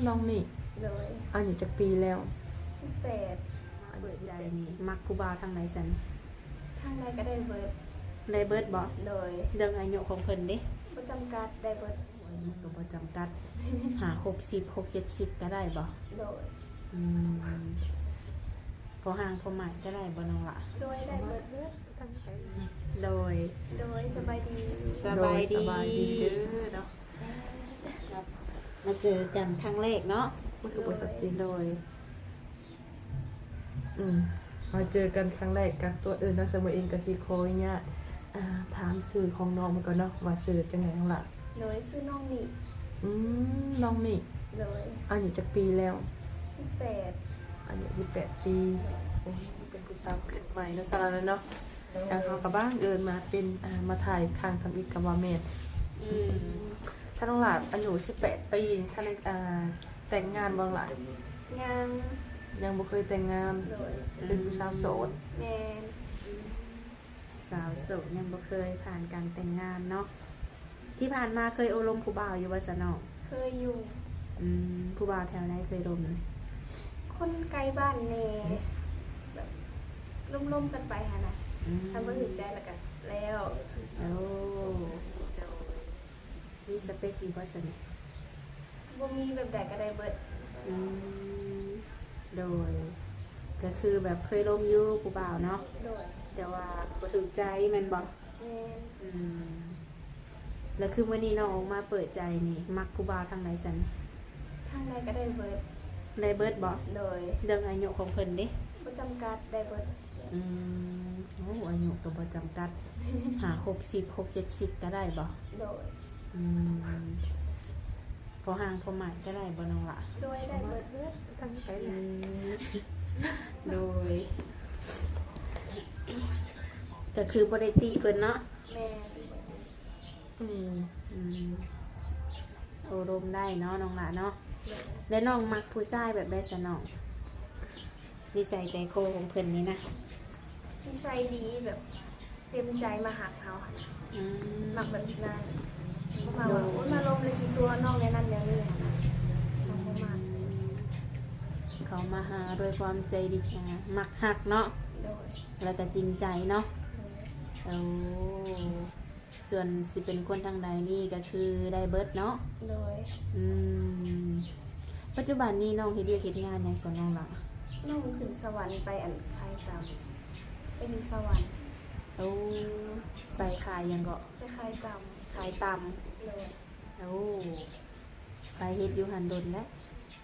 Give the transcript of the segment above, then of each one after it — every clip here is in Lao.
ນ້ອງນິ ໂດຍ ອາຍຸຈັກປີແລ້ວ? ສິບແປດ. ມາເປີດໃຈນີ້ມັກຜູ້ບ່າວທາງໃດຊັ້ນ? ທາງໃດກໍໄດ້ເບິດ. ໄດ້ເບິດບໍ່? ໂດຍ. ເລື່ອງອາຍຸຂອງເພິ່ນເດ? ບໍ່ຈຳກັດ ໄດ້ເບິດ. ອາຍຸກໍບໍ່ຈຳກັດ ຫ້າ ຫົກສິບ ຫົກ ເຈັດສິບກໍໄດ້ບໍ່? ໂດຍ. ອືມ ພໍຮ່າງພໍໝາຍກໍໄດ້ບໍ່ນ້ອງຫຼ້າ? ໂດຍ ໄດ້ເບິດ. ໂດຍ ໂດຍ ສະບາຍດີ. ສະບາຍດີ ໂດຍ ສະບາຍດີເດີເນາະ. ມາເຈີກັນຄັ້ງແລກເນາະ. ມັນຄືບໍ່ຊັດເຈນ. ໂດຍ ອືມ ມາເຈີກັນຄັ້ງແລກ ກັບຕົວອື່ນເນາະ. ສະເໝີເອງກໍຊິຂໍອະນຸຍາດ ອ່າ ຖາມຊື່ຂອງນ້ອງມັນກ່ອນເນາະ ວ່າຊື່ຈັ່ງໃດນ້ອງຫຼ້າ? ໂດຍ ຊື່ນ້ອງນິ. ອືມ ນ້ອງນິ ໂດຍ ອາຍຸຈັກປີແລ້ວ? ສິບແປດ. ອາຍຸສິບແປດປີ. ໂອ້ຍ ເປັນຜູ້ສາວຂຶ້ນໃໝ່ເນາະ ສາວເນາະ. ໂດຍ. ທາງເຮົາກໍບັງເອີນມາເປັນ ອ່າ ມາຖ່າຍຄັ້ງທຳອິດກໍວ່າແມ່ນ. ອືມ ຖ້ານ້ອງຫຼ້າອາຍຸສິບແປດປີ ຖ້າ ອ່າ ແຕ່ງງານບໍ່ນ້ອງຫຼ້າ? ຍັງ ຍັງບໍ່ເຄີຍແຕ່ງງານ. ໂດຍ. ເປັນຜູ້ສາວໂສດ. ແມ່ນ. ສາວໂສດຍັງບໍ່ເຄີຍຜ່ານການແຕ່ງງານເນາະ. ທີ່ຜ່ານມາເຄີຍໂອ້ລົມຜູ້ບ່າວຢູ່ບໍ່ຊະນ້ອງ? ເຄີຍຢູ່. ອືມ ຜູ້ບ່າວແຖວໃດເຄີຍລົມ? ຄົນໃກ້ບ້ານແດ່ ແບບລົມໆກັນໄປຫັ້ນນະ. ອືມ ຄັນບໍ່ຖືກໃຈແລ້ວກໍແລ້ວ. ໂອ້ ໂດຍ. ມີສະເປັກຢູ່ບໍ່ຊັ້ນ? ບໍ່ມີ ແບບໃດກໍໄດ້ເບິດ. ອືມ ໂດຍ. ກໍຄືແບບເຄີຍລົມຢູ່ຜູ້ບ່າວເນາະ? ໂດຍ. ແຕ່ວ່າບໍ່ຖືກໃຈແມ່ນບໍ່? ແມ່ນ. ອືມ ແລ້ວຄືມື້ນີ້ນ້ອງອອກມາເປີດໃຈນີ້ ມັກຜູ້ບ່າວທາງໃດຊັ້ນ? ທາງໃດກໍໄດ້ເບິດ. ໄດ້ເບິດບໍ່? ໂດຍ. ເລື່ອງອາຍຸຂອງເພິ່ນເດ? ບໍ່ຈຳກັດ ໄດ້ເບິດ. ອືມ ໂອ້ ອາຍຸກໍບໍ່ຈຳກັດ ຫ້າ ຫົກສິບ ຫົກ ເຈັດສິບກໍໄດ້ບໍ່? ໂດຍ. ອືມ ພໍຮ່າງພໍໝາຍກໍໄດ້ບໍ່ນ້ອງຫຼ້າ? ໂດຍ ໄດ້ເບິດ. ອືມ ໂດຍ. ກໍຄືບໍ່ໄດ້ຕິເພິ່ນເນາະ? ແມ່ນ. ອືມ ອືມ ໂອ້ລົມໄດ້ເນາະນ້ອງຫຼ້າເນາະ. ໂດຍ. ແລ້ວນ້ອງມັກຜູ້ຊາຍແບບໃດຊະນ້ອງ? ນິໄສໃຈຄໍຂອງເພິ່ນນີ້ນະ? ນິໄສດີ ແບບເຕັມໃຈມາຮັກເຮົາຫັ້ນນະ. ອືມ ມັກແບບນັ້ນ. ບໍ່ມາວ່າ ໂອ້ຍ ມາລົມແລ້ວຊິຕົວະນ້ອງແນວນັ້ນແນວນີ້ຫັ້ນນະ ນ້ອງບໍ່ມັກ. ເຂົາມາຫາດ້ວຍຄວາມໃຈດີ ມັກຮັກເນາະ. ໂດຍ. ແລ້ວກໍຈິງໃຈເນາະ. ໂດຍ. ໂອ້ ສ່ວນຊິເປັນຄົນທາງໃດນີ້ກໍຄືໄດ້ເບິດເນາະ? ໂດຍ. ອືມ ປັດຈຸບັນນີ້ນ້ອງເຮັດວຽກເຮັດງານຫຍັງຊະນ້ອງຫຼ້າ? ນ້ອງຂຶ້ນສະຫວັນໄປ ອັນ ຂາຍຕຳ ໄປຢູ່ສະຫວັນ. ໂອ້ ໄປຂາຍຫຍັງເກາະ? ໄປຂາຍຕຳ. ຂາຍຕຳ. ໂດຍ. ໂອ້ ໄປເຮັດຢູ່ຫັ້ນດົນແລ້ວ?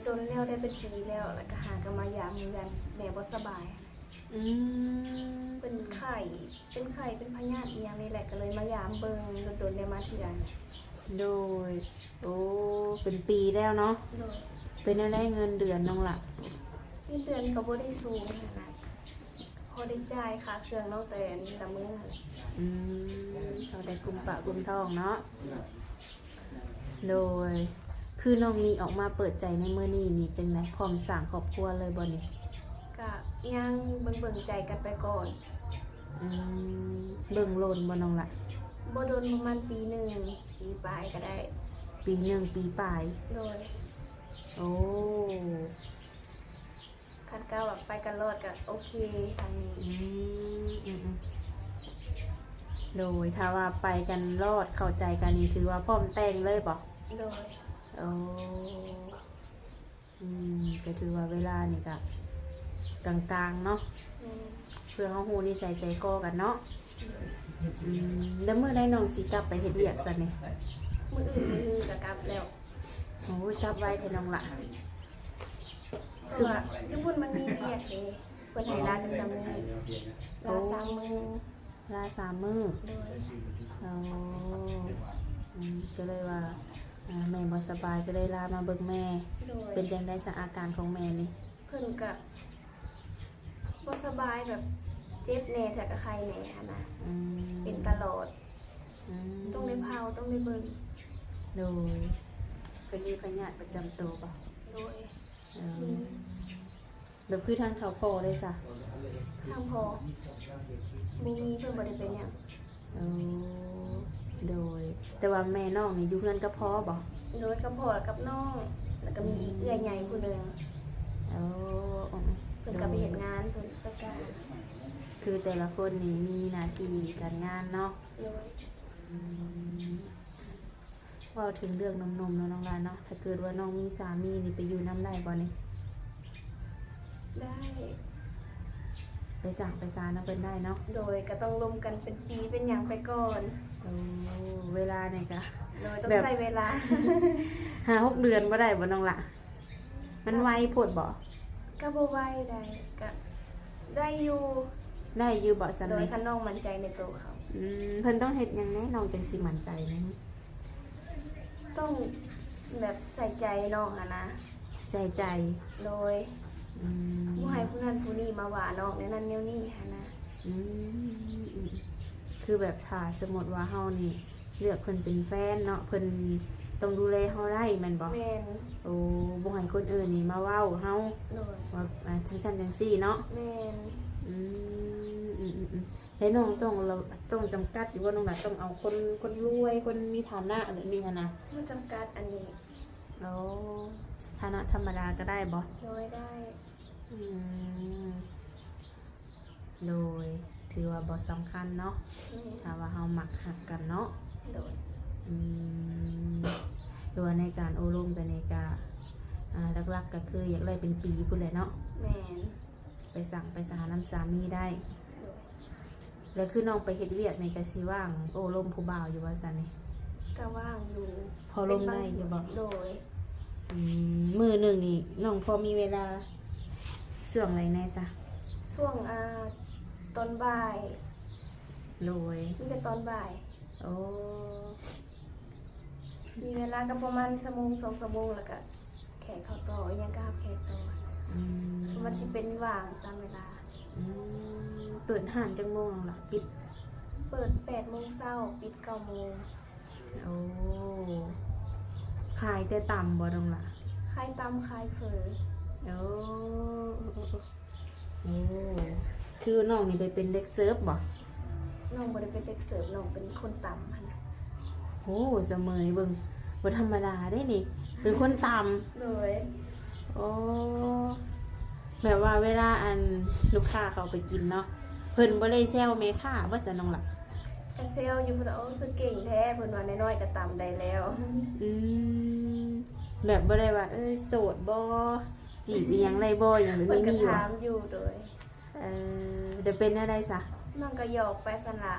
ດົນແລ້ວ ໄດ້ເປັນປີແລ້ວ ແລ້ວກໍຫາກໍມາຢາມເຮືອນ ແມ່ບໍ່ສະບາຍ. ອືມ ເປັນໄຂ້ ເປັນໄຂ້ ເປັນພະຍາດອີ່ຫຍັງນີ້ແຫຼະ ກໍເລີຍມາຢາມເບິ່ງ ດົນໆໄດ້ມາເທື່ອ. ໂດຍ. ໂອ້ ເປັນປີແລ້ວເນາະ. ໂດຍ. ເປັນແນວໃດເງິນເດືອນນ້ອງຫຼ້າ? ເງິນເດືອນກໍບໍ່ໄດ້ສູງຫັ້ນນະ ພໍໄດ້ຈ່າຍຄ່າເຄື່ອງນ້ອງແຕ່ລະມື້ຫັ້ນ. ອືມ ພໍໄດ້ກຸມປາກກຸມທ້ອງເນາະ. ໂດຍ. ຄືນ້ອງນີ້ອອກມາເປີດໃຈໃນມື້ນີ້ນີ້ ຈັ່ງໃດ ພ້ອມສ້າງຄອບຄົວເລີຍບໍ່ນີ້? ກະຍັງເບິ່ງໆໃຈກັນໄປກ່ອນ. ອືມ ເບິ່ງດົນບໍ່ນ້ອງຫຼ້າ? ບໍ່ດົນ ປະມານປີໜຶ່ງ ປີປາຍກໍໄດ້. ປີໜຶ່ງ ປີປາຍ. ໂດຍ. ໂອ້ ຄັນກະວ່າໄປກັນລອດກໍໂອເຄທາງນີ້. ອືມ ອືມໆ ໂດຍ. ຖ້າວ່າໄປກັນລອດເຂົ້າໃຈກັນນີ້ ຖືວ່າພ້ອມແຕ່ງເລີຍບໍ່? ໂດຍ. ໂອ້ ອືມ ກໍຖືວ່າເວລານີ້ກໍກາງໆເນາະ. ແມ່ນ. ເພື່ອເຮົາຮູ້ນິໄສໃຈຄໍກັນເນາະ. ອືມ ແລ້ວມື້ໃດນ້ອງຊິກັບໄປເຮັດວຽກຊັ້ນນີ້? ມື້ອື່ນ ມື້ຮືກໍກັບແລ້ວ. ໂອ້ຍ ກັບໄວແທ້ນ້ອງຫຼ້າ. ຄືວ່າຢູ່ພຸ້ນມັນມີວຽກເດ້ ເພິ່ນໃຫ້ລາແຕ່ຊຳນີ້ ລາສາມມື້. ລາສາມມື້. ໂດຍ. ໂອ້ ອືມ ກໍເລີຍວ່າ ອ່າ ແມ່ບໍ່ສະບາຍ ກໍເລີຍລາມາເບິ່ງແມ່. ໂດຍ. ເປັນຈັ່ງໃດຊະອາການຂອງແມ່ນີ້? ເພິ່ນກະບໍ່ສະບາຍ ແບບເຈັບແດ່ ແລ້ວກະໄຂ້ແດ່ຫັ້ນນະ. ອືມ ເປັນຕະຫຼອດ. ອືມ ຕ້ອງໄດ້ເຝົ້າ ຕ້ອງໄດ້ເບິ່ງ. ໂດຍ. ເພິ່ນມີພະຍາດປະຈຳໂຕບໍ່? ໂດຍ. ເອີ ອືມ ແບບຄືທາງເຖົ້າພໍ່ເດ້ຊະ? ທາງພໍ່ບໍ່ມີ ເພິ່ນບໍ່ໄດ້ເປັນຫຍັງ. ເອີ ໂດຍ. ແຕ່ວ່າແມ່ນ້ອງນີ້ຢູ່ເຮືອນກັບພໍ່ບໍ່? ໂດຍ ກັບພໍ່ກັບນ້ອງ. ແລ້ວກໍມີອີກເອື້ອຍໃຫຍ່ຜູ້ໜຶ່ງ. ໂອ້ ເພິ່ນກໍໄປເຮັດງານ ເພິ່ນໄປການ. ຄືແຕ່ລະຄົນນີ້ມີໜ້າທີ່ການງານເນາະ. ໂດຍ. ອືມ ເວົ້າເຖິງເລື່ອງໜຸ່ມໆເນາະ ນ້ອງຫຼ້າເນາະ, ຖ້າເກີດວ່ານ້ອງມີສາມີນີ້ ໄປຢູ່ນຳໄດ້ບໍ່ນີ້? ໄດ້. ໄປສ້າງໄປສານຳເພິ່ນໄດ້ເນາະ? ໂດຍ. ກໍຕ້ອງລົມກັນເປັນປີເປັນຫຍັງໄປກ່ອນ. ໂອ້ ເວລານີ້ກະ ໂດຍ ຕ້ອງ ແບບ ໃຊ້ເວລາ ຫ້າຫົກເດືອນບໍ່ໄດ້ບໍ່ ນ້ອງຫຼ້າ? ມັນໄວໂພດບໍ່? ກໍບໍ່ໄວໃດ໋ ກໍໄດ້ຢູ່. ໄດ້ຢູ່ບໍ່ຊ່ຳນີ້? ໂດຍ. ຄັນນ້ອງໝັ້ນໃຈໃນໂຕເຂົາ. ອືມ ເພິ່ນຕ້ອງເຮັດຫຍັງແດ່ ນ້ອງຈັ່ງຊິໝັ້ນໃຈນີ້? ຕ້ອງແບບໃສ່ໃຈນ້ອງຫັ້ນນະ. ໃສ່ໃຈ. ໂດຍ. ອືມ ບໍ່ໃຫ້ຜູ້ນັ້ນຜູ້ນີ້ມາວ່ານ້ອງແນວນັ້ນແນວນີ້ຫັ້ນນະ. ອືມ ອືມ ຄືແບບຖ້າສົມມຸດວ່າເຮົານີ້ເລືອກເພິ່ນເປັນແຟນເນາະ ເພິ່ນຕ້ອງດູແລເຮົາໄດ້ແມ່ນບໍ່? ແມ່ນ. ໂອ້ ບໍ່ໃຫ້ຄົນອື່ນນີ້ມາເວົ້າເຮົາ. ໂດຍ. ວ່າ ອ່າ ຈັ່ງຊັ້ນຈັ່ງຊີ້ເນາະ. ແມ່ນ. ອືມ ອືມ ອືມ ອືມ ແລ້ວນ້ອງຕ້ອງ ຕ້ອງຈຳກັດຢູ່ບໍ່ ນ້ອງຫຼ້າ? ຕ້ອງເອົາຄົນ ຄົນລວຍ ຄົນມີຖານະແບບນີ້ຫັ້ນນະ? ບໍ່ຈຳກັດອັນນີ້. ໂອ້ ຖານະທຳມະດາກໍໄດ້ບໍ່? ໂດຍ ໄດ້. ອືມ ໂດຍ. ຖືວ່າບໍ່ສຳຄັນເນາະ. ແມ່ນ. ຖ້າວ່າເຮົາມັກຮັກກັນເນາະ. ໂດຍ. ອືມ ຄືວ່າໃນການໂອ້ລົມກັນນີ້ກະ ອ່າ ຫຼັກໆກໍຄືຢາກໄດ້ເປັນປີພຸ້ນແຫຼະເນາະ. ແມ່ນ. ໄປສ້າງໄປສານຳສາມີໄດ້. ໂດຍ. ແລ້ວຄືນ້ອງໄປເຮັດວຽກນີ້ກະຊິວ່າງໂອ້ລົມຜູ້ບ່າວຢູ່ບໍ່ຊັ້ນນີ້? ກະວ່າງຢູ່. ພໍລົມໄດ້ຢູ່ບໍ່? ໂດຍ. ອືມ ມື້ໜຶ່ງນີ້ນ້ອງພໍມີເວລາຊ່ວງໃດແດ່ຊະ? ຊ່ວງ ອ່າ ຕອນບ່າຍ. ໂດຍ. ມີແຕ່ຕອນບ່າຍ. ໂອ້ ມີເວລາກໍປະມານຊົ່ວໂມງສອງຊົ່ວໂມງ ແລ້ວກໍແຂກເຂົ້າຕໍ່ ອີ່ຫຍັງກໍຮັບແຂກຕໍ່. ອືມ ມັນຊິເປັນວ່າງຕາມເວລາ. ອືມ ເປີດຮ້ານຈັກໂມງລະ? ປິດ ເປີດແປດໂມງເຊົ້າ ປິດເກົ້າໂມງ. ໂອ້ ຂາຍແຕ່ຕຳບໍ່ ນ້ອງຫຼ້າ? ຂາຍຕຳ ຂາຍເຝີ. ໂອ້ ໂອ້ ຄືນ້ອງນີ້ໄປເປັນເດັກເສີບບໍ່? ນ້ອງບໍ່ໄດ້ເປັນເດັກເສີບ ນ້ອງເປັນຄົນຕຳຫັ້ນນະ. ໂອ້ ສະເໝີຍເບິ່ງ ບໍ່ທຳມະດາເດ້ນີ້ ເປັນຄົນຕຳ. ໂດຍ. ໂອ້ ແບບວ່າເວລາ ອັນ ລູກຄ້າເຂົາໄປກິນເນາະ ເພິ່ນບໍ່ໄດ້ແຊວແມ່ຄ້າບໍ່ຊັ້ນ ນ້ອງຫຼ້າ? ກະແຊວຢູ່ ເພິ່ນວ່າ ໂອ້ ຄືເກັ່ງແທ້ ເພິ່ນວ່າ ນ້ອຍໆກໍຕຳໄດ້ແລ້ວ. ອືມ ແບບບໍ່ໄດ້ວ່າ ເອີ ໂສດບໍ່ ຈີບອີ່ຫຍັງໄດ້ບໍ່ ຫຍັງແບບນີ້ ມີບໍ່? ເພິ່ນກໍຖາມຢູ່. ໂດຍ. ເອີ ແລ້ວເປັນແນວໃດຊະ? ນ້ອງກໍຫຍອກໄປຊັ້ນລະ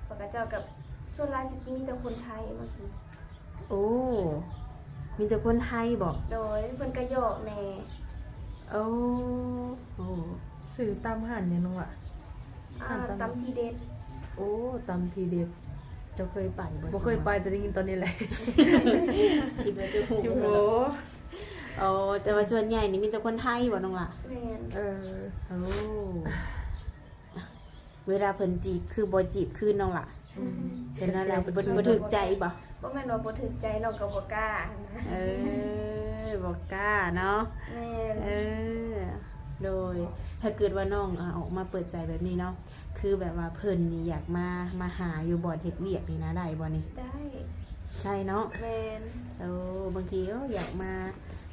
ເຂົາເຈົ້າກໍສ່ວນຫຼາຍຊິມີແຕ່ຄົນໄທມາກິນ. ໂອ້ ມີແຕ່ຄົນໄທບໍ່? ໂດຍ. ເພິ່ນກໍຫຍອກແດ່. ໂອ້ ໂອ້ ຊື່ຕຳຮ້ານຫຍັງ ນ້ອງຫຼ້າ? ອ່າ ຮ້ານຕຳ ຕຳທີເດັດ. ໂອ້ ຕຳທີເດັດ ເຈົ້າເຄີຍໄປບໍ່? ບໍ່ເຄີຍໄປ ແຕ່ໄດ້ຍິນຕອນນີ້ແຫຼະ. ຄິດວ່າຈະຮູ້. ໂອ້ ໂອ້ ແຕ່ວ່າສ່ວນໃຫຍ່ນີ້ມີແຕ່ຄົນໄທບໍ່ ນ້ອງຫຼ້າ? ແມ່ນ. ເອີ ໂອ້ ເວລາເພິ່ນຈີບ ຄືບໍ່ຈີບຄືນ ນ້ອງຫຼ້າ? ອືມ ເປັນແນວໃດ? ບໍ່ ບໍ່ຖືກໃຈບໍ່? ບໍ່ແມ່ນວ່າບໍ່ຖືກໃຈ ນ້ອງກໍບໍ່ກ້າ. ເອີ ບໍ່ກ້າເນາະ. ແມ່ນ. ເອີ ໂດຍ. ຖ້າເກີດວ່ານ້ອງ ອາ ອອກມາເປີດໃຈແບບນີ້ເນາະ ຄືແບບວ່າເພິ່ນນີ້ຢາກມາ ມາຫາຢູ່ບ່ອນເຮັດວຽກນີ້ນະ ໄດ້ບໍ່ນີ້? ໄດ້. ໄດ້ເນາະ. ແມ່ນ. ໂອ້ ບາງທີ ໂອ້ ຢາກມາ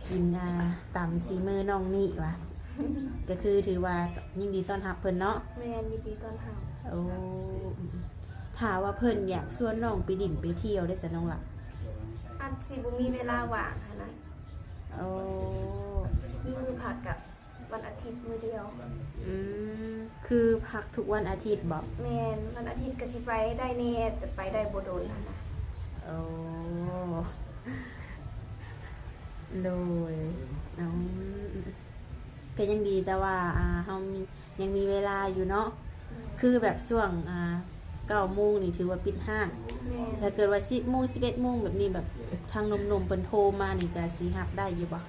ກິນ ອ່າ ຕຳສີມືນ້ອງນີ້ຫວາ ກໍຄືຖືວ່າຍິນດີຕ້ອນຮັບເພິ່ນເນາະ. ແມ່ນ. ຍິນດີຕ້ອນຮັບ. ໂອ້ ຖ້າວ່າເພິ່ນຢາກຊວນນ້ອງໄປຫຼິ້ນໄປທ່ຽວເດ້ຊະ ນ້ອງຫຼ້າ? ອາດຊິບໍ່ມີເວລາວ່າງຫັ້ນນະ. ໂອ້ ມີມື້ພັກກະ ວັນອາທິດມື້ດຽວ. ອືມ ຄືພັກທຸກວັນອາທິດບໍ? ແມ່ນ. ວັນອາທິດກະຊິໄປໄດ້ແດ່ ແຕ່ໄປໄດ້ບໍ່ດົນຫັ້ນນະ. ໂອ້ ໂດຍ. ອືມ ກະຍັງດີ ແຕ່ວ່າ ອ່າ ເຮົາມີ ຍັງມີເວລາຢູ່ເນາະ. ອືມ ຄືແບບຊ່ວງ ອ່າ ເກົ້າໂມງນີ້ຖືວ່າປິດຮ້ານ. ແມ່ນ. ຖ້າເກີດວ່າສິບໂມງ ສິບເອັດໂມງແບບນີ້ ແບບທາງໜຸ່ມໆເພິ່ນໂທມານີ້ ກະຊິຮັບໄດ້ຢູ່ບໍ່?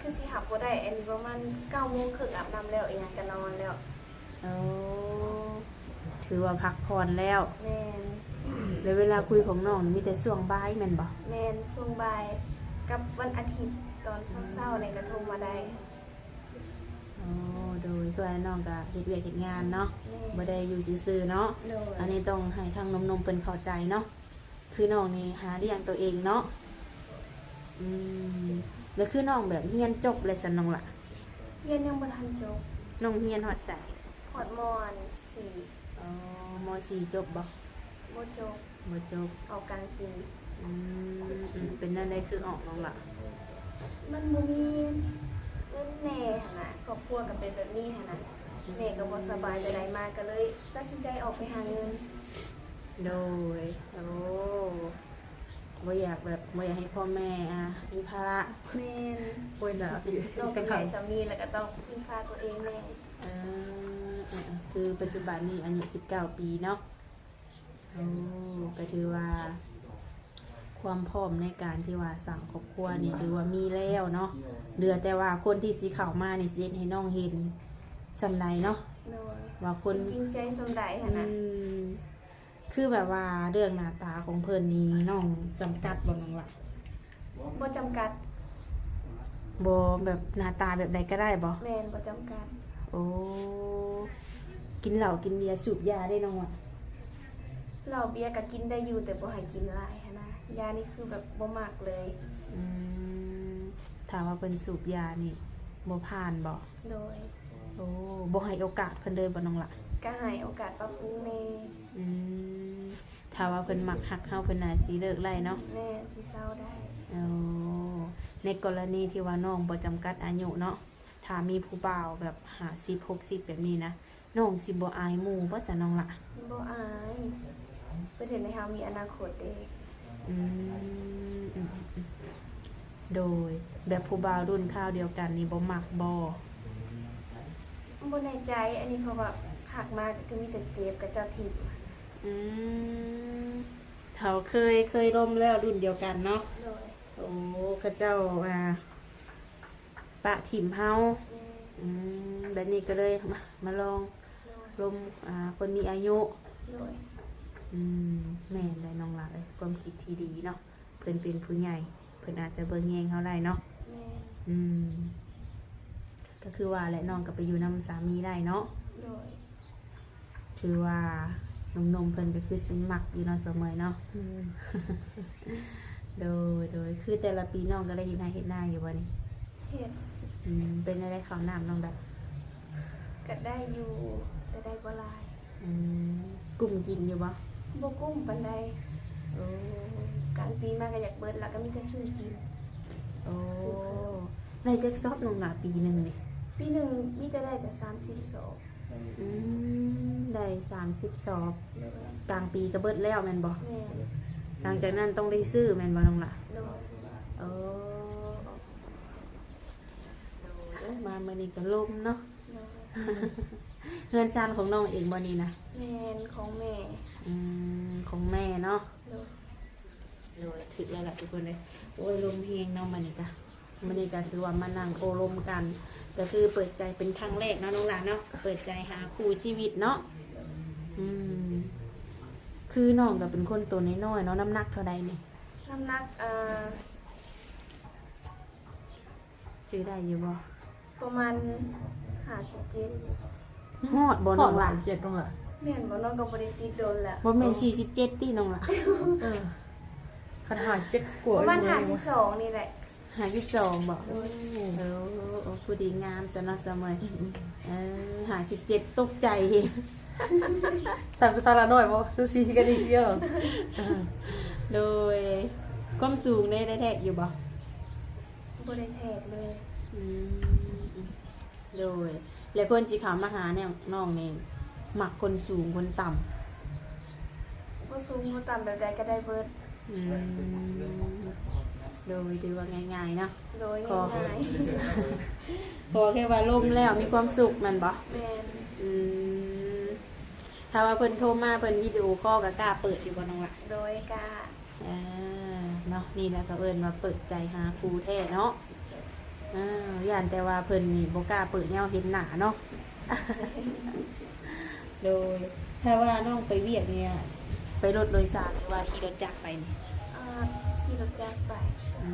ຄືຊິຮັບບໍ່ໄດ້ ອັນນີ້ປະມານເກົ້າໂມງເຄິ່ງອາບນ້ຳແລ້ວ ອີ່ຫຍັງກະນອນແລ້ວ. ໂອ້ ຖືວ່າພັກຜ່ອນແລ້ວ. ແມ່ນ. ແລ້ວເວລາຄຸຍຂອງນ້ອງນີ້ມີແຕ່ຊ່ວງບ່າຍແມ່ນບໍ່? ແມ່ນ ຊ່ວງບ່າຍກັບວັນອາທິດຕອນເຊົ້າໆນີ້ກະໂທມາໄດ້. ໂອ້ ໂດຍ ຄືວ່ານ້ອງກະເຮັດວຽກເຮັດງານເນາະ. ແມ່ນ. ບໍ່ໄດ້ຢູ່ຊື່ໆເນາະ. ໂດຍ. ອັນນີ້ຕ້ອງໃຫ້ທາງໜຸ່ມໆເພິ່ນເຂົ້າໃຈເນາະ. ຄືນ້ອງນີ້ຫາລ້ຽງໂຕເອງເນາະ. ອືມ ແລ້ວຄືນ້ອງແບບຮຽນຈົບແລ້ວຊັ້ນນ້ອງລະ? ຮຽນຍັງບໍ່ທັນຈົບ. ນ້ອງຮຽນຮອດໃສ? ຮອດ ມ.ສີ່. ອໍ ມ.ສີ່ ຈົບບໍ່? ບໍ່ຈົບ. ບໍ່ຈົບ. ອອກກາງປີ. ອືມ ເປັນແນວໃດຄືອອກນ້ອງລະ? ມັນບໍ່ມີເງິນແດ່ຫັ້ນນະ, ຄອບຄົວກໍເປັນແບບນີ້ຫັ້ນນະ, ແມ່ກໍບໍ່ສະບາຍ ໄປໄດ້ມາກໍເລີຍຕັດສິນໃຈອອກໄປຫາເງິນ. ໂດຍ. ໂອ້ ບໍ່ຢາກແບບ ບໍ່ຢາກໃຫ້ພໍ່ແມ່ ອ່າ ມີພາລະ. ແມ່ນ. ໂອ້ຍ ໜ້າ ນ້ອງກໍໃຫຍ່ສ່ຳນີ້ແລ້ວ ກໍຕ້ອງເພິ່ງພາຕົວເອງແດ່. ເອີ ເອີ ຄືປັດຈຸບັນນີ້ອາຍຸສິບເກົ້າປີເນາະ. ໂອ້ ກໍຖືວ່າຄວາມພ້ອມໃນການທີ່ວ່າສ້າງຄອບຄົວນີ້ຖືວ່າມີແລ້ວເນາະ, ເຫຼືອແຕ່ວ່າຄົນທີ່ຊິເຂົ້າມານີ້ຊິເຮັດໃຫ້ນ້ອງເຫັນສ່ຳໃດເນາະ. ໂດຍ. ວ່າຄົນ ເພິ່ນຈິງໃຈສ່ຳໃດຫັ້ນນະ. ອືມ ຄືແບບວ່າເລື່ອງໜ້າຕາຂອງເພິ່ນນີ້ ນ້ອງຈຳກັດບໍ່ນ້ອງລະ? ບໍ່ຈຳກັດ. ບໍ່ ແບບໜ້າຕາແບບໃດກໍໄດ້ບໍ່? ແມ່ນ ບໍ່ຈຳກັດ. ໂອ້ ກິນເຫຼົ້າກິນເບຍສູບຢາເດ້ນ້ອງລະ? ເຫຼົ້າເບຍກໍກິນໄດ້ຢູ່ ແຕ່ບໍ່ໃຫ້ກິນຫຼາຍຫັ້ນນະ, ຢານີ້ຄືແບບບໍ່ມັກເລີຍ. ອືມ ຖ້າວ່າເພິ່ນສູບຢານີ້ບໍ່ຜ່ານບໍ່? ໂດຍ. ໂອ້ ບໍ່ໃຫ້ໂອກາດເພິ່ນເລີຍບໍ່ນ້ອງລະ? ກໍໃຫ້ໂອກາດປັບປຸງແດ່. ອືມ ຖ້າວ່າເພິ່ນມັກຮັກເຮົາ ເພິ່ນໜ້າຊິເລີກໄດ້ເນາະ. ແມ່ນ ຊິເຊົາໄດ້. ໂອ້ ໃນກໍລະນີທີ່ວ່ານ້ອງບໍ່ຈຳກັດອາຍຸເນາະ, ຖ້າມີຜູ້ບ່າວແບບຫ້າສິບ ຫົກສິບແບບນີ້ນະ ນ້ອງຊິບໍ່ອາຍໝູ່ບໍ່ຊະນ້ອງລະ? ບໍ່ອາຍ, ເພິ່ນເຮັດໃຫ້ເຮົາມີອະນາຄົດເດ້. ອືມ ອືມ ອືມ ອືມ ໂດຍ. ແບບຜູ້ບ່າວລຸ້ນຄາວດຽວກັນນີ້ບໍ່ມັກບໍ່? ບໍ່ແນ່ໃຈ ອັນນີ້ ເພາະວ່າຮັກມາກໍຄືມີແຕ່ເຈັບ ເຂົາເຈົ້າຖິ້ມ. ອືມ ເຮົາເຄີຍ ເຄີຍລົມແລ້ວ ລຸ້ນດຽວກັນເນາະ. ໂດຍ. ໂອ້ ເຂົາເຈົ້າ ອ່າ ປະຖິ້ມເຮົາ. ແມ່ນ. ອືມ ແບບນີ້ກໍເລີຍ ມາ ມາລອງ ໂດຍ ລົມ ອ່າ ຄົນມີອາຍຸ. ໂດຍ. ອືມ ແມ່ນແຫຼະນ້ອງຫຼ້າເອີຍ ຄວາມຄິດທີ່ດີເນາະ, ເພິ່ນເປັນຜູ້ໃຫຍ່ ເພິ່ນອາດຈະເບິ່ງແຍງເຮົາໄດ້ເນາະ. ແມ່ນ. ອືມ ກໍຄືວ່າແຫຼະ ນ້ອງກໍໄປຢູ່ນຳສາມີໄດ້ເນາະ. ໂດຍ. ຖືວ່າໜຸ່ມໆເພິ່ນກໍຄືຊິມັກຢູ່ເນາະ ສາວເໝີຍເນາະ. ອືມ ໂດຍ ໂດຍ. ຄືແຕ່ລະປີນ້ອງກໍໄດ້ເຮັດໄຮ່ເຮັດນາຢູ່ບໍ່ນີ້? ເຮັດ. ອືມ ເປັນແນວໃດເຂົ້ານ້ຳນ້ອງໄດ້? ກໍໄດ້ຢູ່ ແຕ່ໄດ້ບໍ່ຫຼາຍ. ອືມ ກຸ້ມກິນຢູ່ບໍ່? ບໍ່ກຸ້ມປານໃດ. ໂອ້ ກາງປີມາກໍຢາກເບິດລະ ກໍມີແຕ່ຊື້ກິນ. ໂອ້ ຊື້ເພີ່ມ. ໄດ້ຈັກຊອບນ້ອງຫຼ້າປີໜຶ່ງນີ້? ປີໜຶ່ງມີແຕ່ໄດ້ແຕ່ສາມສິບຊອບ. ອືມ ໄດ້ສາມສິບຊອບ. ກາງປີກໍເບິດແລ້ວແມ່ນບໍ່? ແມ່ນ. ຫຼັງຈາກນັ້ນຕ້ອງໄດ້ຊື້ແມ່ນບໍ່ນ້ອງຫຼ້າ? ໂດຍ. ເອີ ໂດຍ. ມາມື້ນີ້ກໍລົມເນາະ. ໂດຍ. ເຮືອນຊານຂອງນ້ອງເອງບໍ່ນີ້ນະ? ແມ່ນ ຂອງແມ່. ອືມ ຂອງແມ່ເນາະ. ໂດຍ. ໂດຍ ຖືກແລ້ວລະທຸກຄົນເອີຍ. ໂອ້ຍ ລົມແຮງເນາະ ມື້ນີ້ກະ ມື້ນີ້ກະຖືວ່າມານັ່ງໂອ້ລົມກັນ ກໍຄືເປີດໃຈເປັນຄັ້ງແລກເນາະນ້ອງຫຼ້າເນາະ, ເປີດໃຈຫາຄູ່ຊີວິດເນາະ. ອືມ ຄືນ້ອງກໍເປັນຄົນໂຕນ້ອຍໆເນາະ, ນ້ຳໜັກເທົ່າໃດນີ້? ນ້ຳໜັກ ເອີ ຈື່ໄດ້ຢູ່ບໍ່? ປະມານຫ້າສິບເຈັດ. ຮອດບໍ່ນ້ອງຫຼ້າ? ຮອດຫ້າສິບເຈັດນ້ອງຫຼ້າ. ແມ່ນບໍ່? ນ້ອງກໍບໍ່ໄດ້ຕິດດົນລະ. ບໍ່ແມ່ນສີ່ສິບເຈັດຕິນ້ອງຫຼ້າ? ເອີ ຄັນຫ້າສິບເຈັດກວ່າ ປະມານຫ້າສິບສອງນີ້ແຫຼະ. ຫ້າສິບສອງບໍ່? ໂດຍ. ໂອ້ ໂອ້ ຜູ້ດີງາມຊະເນາະສາວເໝີຍ. ອືມໆ ເອີ ຫ້າສິບເຈັດ ຕົກໃຈ. ສາວ ສາວຫຼ້ານ້ອຍບໍ່? ສູສີກັນອີກເດີ. ໂດຍ. ຄວາມສູງເດ້ ໄດ້ແທກຢູ່ບໍ່? ບໍ່ໄດ້ແທກເລີຍ. ອືມ ໂດຍ. ແລ້ວຄົນທີ່ເຂົ້າມາຫາແນວນ້ອງນີ້ ມັກຄົນສູງຄົນຕ່ຳ? ບໍ່ສູງບໍ່ຕ່ຳ ແບບໃດກໍໄດ້ເບິດ. ອືມ ໂດຍ ຖືວ່າງ່າຍໆເນາະ. ໂດຍ ຂໍ ງ່າຍໆ ຂໍແຄ່ວ່າລົມແລ້ວມີຄວາມສຸກແມ່ນບໍ່? ແມ່ນ. ອືມ ຖ້າວ່າເພິ່ນໂທມາ ເພິ່ນວິດີໂອຄໍ ກໍກ້າເປີດຢູ່ບໍ່ນ້ອງລະ? ໂດຍ ກ້າ. ເອີ ເນາະ ນີ້ແຫຼະເຂົາເອີ້ນວ່າເປີດໃຈຫາຄູ່ແທ້ເນາະ. ເອີ ຢ້ານແຕ່ວ່າເພິ່ນນີ້ບໍ່ກ້າເປີດແນວເຫັນໜ້າເນາະ. ໂດຍ. ຖ້າວ່ານ້ອງໄປວຽກນີ້ ໄປລົດໂດຍສານ ຫຼືວ່າຂີ່ລົດຈັກໄປນີ້? ອ່າ ຂີ່ລົດຈັກໄປ. ອື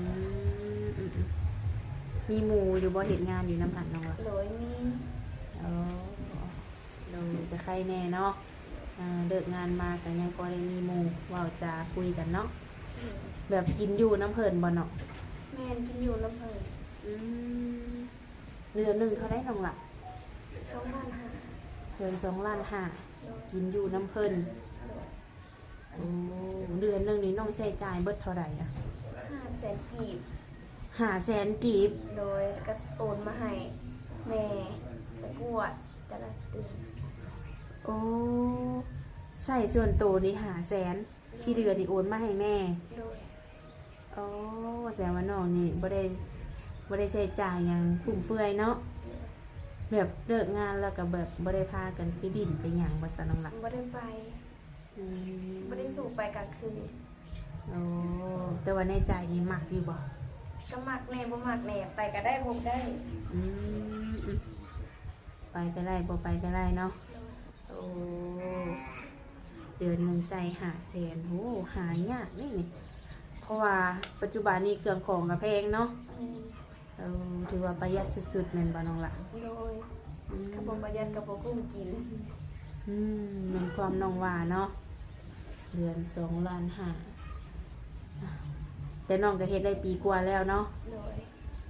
ມ ອືມໆ ມີໝູ່ຢູ່ບໍ່ ເຮັດງານຢູ່ນຳຫັ້ນນ້ອງລະ? ໂດຍ ມີ. ອໍ ໂດຍ ກໍໄຄແດ່ເນາະ. ເອີ ເລີກງານມາກໍຍັງພໍໄດ້ມີໝູ່ເວົ້າຈາຄຸຍກັນເນາະ. ແບບກິນຢູ່ນຳເພິ່ນບໍ່ນ້ອງ? ແມ່ນ ກິນຢູ່ນຳເພິ່ນ. ອືມ ເດືອນໜຶ່ງເທົ່າໃດນ້ອງຫຼ້າ? ສອງລ້ານຫ້າ. ເດືອນສອງລ້ານຫ້າ ໂດຍ ກິນຢູ່ນຳເພິ່ນ. ໂດຍ. ໂອ້ ເດືອນໜຶ່ງນີ້ນ້ອງໃຊ້ຈ່າຍເບິດເທົ່າໃດອະ? ຫ້າແສນກີບ. ຫ້າແສນກີບ. ໂດຍ ແລ້ວກໍໂອນມາໃຫ້ແມ່ໄປກວດແຕ່ລະເດືອນ. ໂອ້ ໃຊ້ສ່ວນໂຕນີ້ຫ້າແສນ ໂດຍ ທີ່ເດືອນນີ້ໂອນມາໃຫ້ແມ່. ໂດຍ. ໂອ້ ສະແດງວ່ານ້ອງນີ້ບໍ່ໄດ້ ບໍ່ໄດ້ໃຊ້ຈ່າຍຫຍັງຟຸມເຟືອຍເນາະ. ໂດຍ. ແບບເລີກງານແລ້ວກໍແບບບໍ່ໄດ້ພາກັນໄປດິ້ນໄປຫຍັງບໍ່ຊະນ້ອງຫຼ້າ? ບໍ່ໄດ້ໄປ. ອືມ ບໍ່ໄດ້ສູບໄປກາງຄືນ. ໂອ້ ແຕ່ວ່າໃນໃຈນີ້ມັກຢູ່ບໍ່? ກໍມັກແດ່ບໍ່ມັກແດ່ ໄປກໍໄດ້ບໍ່ໄດ້. ອືມ ໄປກໍໄດ້ ບໍ່ໄປກໍໄດ້ເນາະ. ໂດຍ. ໂອ້ ເດືອນໜຶ່ງໃຊ້ຫ້າແສນ ໂອ້ ຫາຍາກເດ້ນີ້ ເພາະວ່າປັດຈຸບັນນີ້ເຄື່ອງຂອງກໍແພງເນາະ. ແມ່ນ. ເອີ ຖືວ່າປະຢັດສຸດໆ ແມ່ນບໍ່ນ້ອງຫຼ້າ? ໂດຍ. ອືມ ຄັນບໍ່ປະຢັດກໍບໍ່ກຸ້ມກິນ. ອືມ ແມ່ນຄວາມນ້ອງວ່າເນາະ ເດືອນສອງລ້ານຫ້າ ແຕ່ນ້ອງກໍເຮັດໄດ້ປີກວ່າແລ້ວເນາະ. ໂດຍ.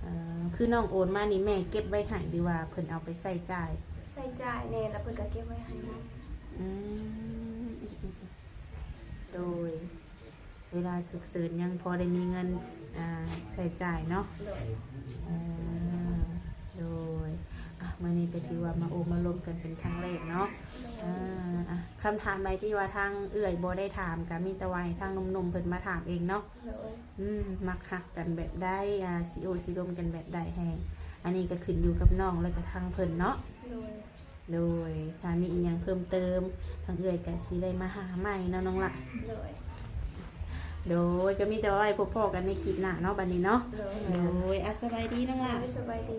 ເອີ ຄືນ້ອງໂອນມານີ້ແມ່ເກັບໄວ້ໃຫ້ ຫຼືວ່າເພິ່ນເອົາໄປໃຊ້ຈ່າຍ? ໃຊ້ຈ່າຍແດ່ ແລ້ວເພິ່ນກໍເກັບໄວ້ໃຫ້ນຳ. ອືມ ໂດຍ. ເວລາສຸກເສີນຍັງພໍໄດ້ມີເງິນ ອ່າ ໃຊ້ຈ່າຍເນາະ. ໂດຍ. ເອີ ໂດຍ. ອ່ະ ມື້ນີ້ກໍຖືວ່າມາໂອ້ມາລົມກັນເປັນຄັ້ງແລກເນາະ. ໂດຍ. ອ່າ ອ່ະ ຄຳຖາມໃດທີ່ວ່າທາງເອື້ອຍບໍ່ໄດ້ຖາມ ກໍມີແຕ່ວ່າໃຫ້ທາງໜຸ່ມໆເພິ່ນມາຖາມເອງເນາະ. ໂດຍ. ອືມ ມັກຮັກກັນແບບໃດ ອ່າ ຊິໂອ້ຊິລົມກັນແບບໃດ ໃຫ້ ອັນນີ້ກໍຂຶ້ນຢູ່ກັບນ້ອງ ແລ້ວກໍທາງເພິ່ນເນາະ. ໂດຍ. ໂດຍ. ຖ້າມີອີ່ຫຍັງເພີ່ມເຕີມ ທາງເອື້ອຍກໍຊິໄດ້ມາຫາໃໝ່ເນາະນ້ອງຫຼ້າ. ໂດຍ. ໂດຍ. ກໍມີແຕ່ວ່າໄວ້ພົບພໍ້ກັນໃນຄລິບໜ້າເນາະ ບັດນີ້ເນາະ. ໂດຍ. ໂດຍ. ອ່ະ ສະບາຍດີນ້ອງຫຼ້າ. ໂດຍ. ສະບາຍດີ.